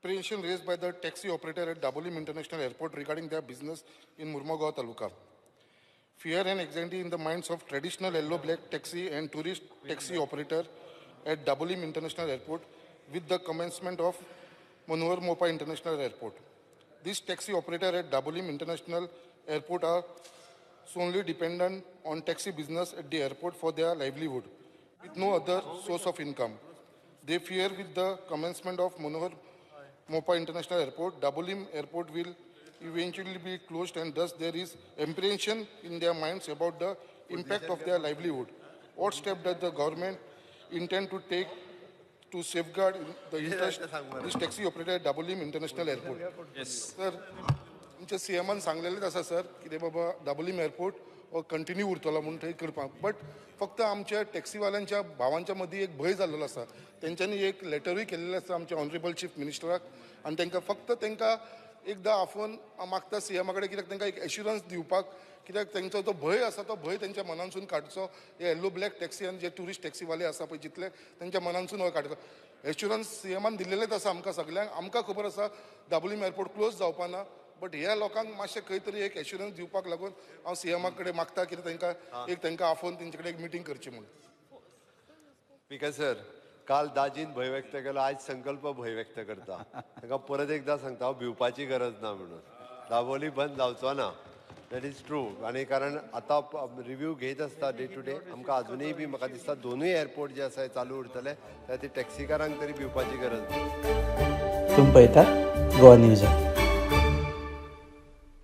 Apprehension raised by the taxi operator at Dabolim International Airport regarding their business in Murmugao Taluka. Fear and anxiety in the minds of traditional yellow black taxi and tourist taxi operator at Dabolim International Airport with the commencement of Manohar Mopa International Airport. This taxi operator at Dabolim International Airport are solely dependent on taxi business at the airport for their livelihood, with no other source of income. They fear with the commencement of Manohar Mopa International Airport, Dabolim Airport will eventually be closed, and thus there is apprehension in their minds about the impact of their livelihood. What step does the government intend to take to safeguard the interest this taxi operator at Dabolim International Airport? Yes. Sir, आमच्या C एमान सांगलेलेच आसा sir, कितें बाबा, Dabolim airport हो continue उरतलो म्हूण थंय करपाक. बट फक्त आमच्या टॅक्सीवाल्यांच्या भावांच्या मदीं एक भंय जाल्लो आसा. तेंच्यांनी एक लेटरूय केल्लें आसा आमच्या ऑनरेबल चीफ मिनिस्टराक आनी तांकां फक्त तांकां एकदां आफोवन मागता सी एमा कडेन, कित्याक तांकां एक एश्युरन्स दिवपाक, कित्याक तांचो तो भंय आसा, तो भंय तेंच्या मनांसून काडचो. हे येल्लो ब्लॅक टॅक्सी आनी जे ट्युरिस्ट टॅक्सीवाले आसा पळय जितले, तेंच्या मनांसून हो काडचो. एश्युरन्स सी एमान दिल्लेलेच आसा आमकां सगल्यांक. आमकां खबर आसा दाबोलीम एअरपोर्ट क्लोज जावपा ना, बट ह्या लोकांक मातशें खंय तरी एक एश्युरन्स दिवपाक लागून हांव सी एमा कडेन मागता कितें तांकां एक तांकां आफोवन तेंचे कडेन एक मिटींग करची म्हूण. स्पीकर सर, काल दाजीन भंय व्यक्त केलो, आयज संकल्प भंय व्यक्त करता. ताका परत एकदां सांगता हांव, भिवपाची गरज ना म्हणून. दाबोली बंद जावचो ना. That is true. आनी कारण आतां रिव्यू घेत आसता डे टू डे. आमकां अजुनूय बी म्हाका दिसता दोनूय एअरपोर्ट जे आसा हे चालू उरतले. त्या खातीर टॅक्सीकारांक तरी भिवपाची गरज ना. तुम्ही पळयतात गोवा न्यूज.